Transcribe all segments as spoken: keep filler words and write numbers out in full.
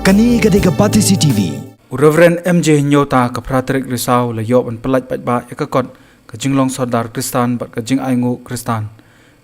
Kane ka dei ka Batesi T V. U Reverend M J Hynñiewta ka phra tarik Risaw la ïoh ban pyllait paidbah ïa ka kot ka jinglong sordar Khristan bad ka jingainguh Khristan.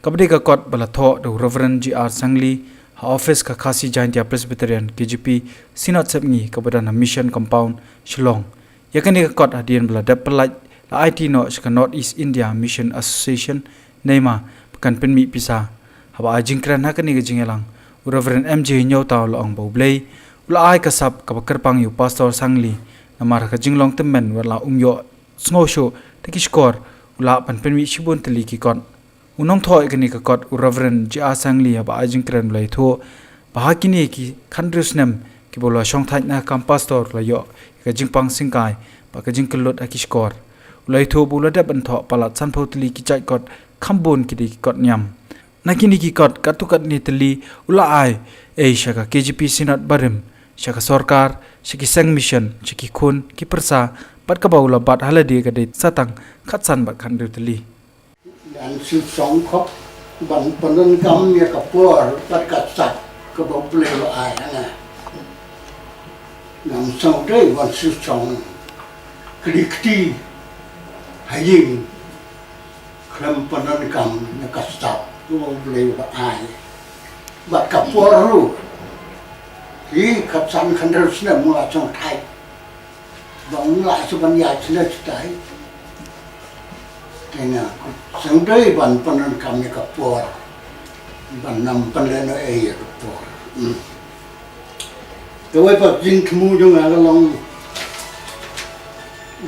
Kaba dei ka kot ba la thoh da u Reverend G R Sangli ha office ka Khasi Jaintia Presbyterian K J P Synod Sepngi kaba don ha Mission Compound, Shillong. Ïa kane ka kot hadien ba la dep pyllait la aiti noh sha ka North East India Mission Association, neima ba kan pynmih pisa. Haba ai jingkren ha kane ka jingïalang, u Reverend M J Hynñiewta u la ong ba U Blei u la ai ka sap kaba kyrpang ïa u Pastor Sangli, namar ha ka jinglong tymmen wat la um ïoh sngewsuk da ki shkor, u lah ban pynmih shibun tylli ki kot. U nongthoh ïa kane ka kot u Reverend G R Sangli haba ai jingkren u la ïathuh ba ha kine ki khathynriew snem kiba u la shongthait na ka kam pastor u la ïoh ïa ka jingpang syngkai bad ka jingkyllut ha ki shkor. U la ïathuh ba u la dep ban thoh palat sanphew tylli ki jait kot, kham bun ki dei ki kot niam. Na kine ki kot katto katne tylli u la ai ei sha ka K J P Synod barim, sha ka sorkar, sha ki seng mission, sha ki khun ki pyrsa, bad kaba u la bat ha lade ka dei sa tang khatsan bad khathynriew tylli. Ngan shu shong khop ban pyndonkam ïa ka por bad ka sap kaba U Blei u la ai ha nga. Ngam shong dei ban shu shong kli kti ha ïing khlem pyndonkam ïa ka sap kaba U Blei u la ai bad ka por ruh. Ki khatsan khathynriew snem nga la shongthait. Ba ngim lah shuh ban ïaid shuh shuh tai. Te nga shong dei ban pyndonkam ïa ka por, ban ym pynlehnohei ïa ka por. Hmm. Kawei pat jingthmu jong nga ka long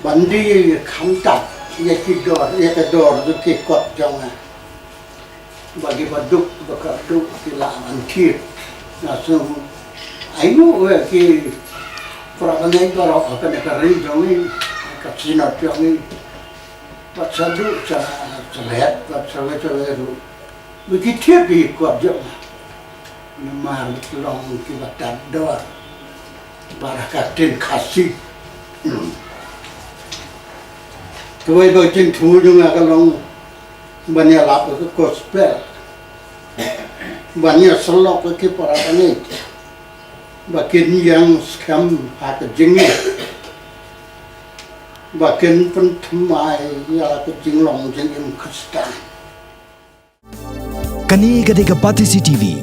ban die khamtam ïa ki dor, ïa ka dor jong ki kot jong nga. Ba ki baduk, ba ka duk, ki lah ban thied. Nga sngewainguh ïa ki para bangeit baroh ha kane ka ri jong ngi, ka Synod jong ngi. Bad sa duk, sa, sa leh, bad sa wei, sa wei ruh. Ba ki thied ki kot jong nga. Namar long kiba tad dor. Bad ha ka ktien Khasi. Hmm. Kawei pat jingthmu jong nga ka long ban ïalap ïa ka gospel. Ban ïasyllok ïa ki para bangeit. Ba kin ïeng skhem ha ka jingngeit. Ba kin pynthymmai ïa ka jinglong jingim Khristan. Kane ka dei ka Batesi T V.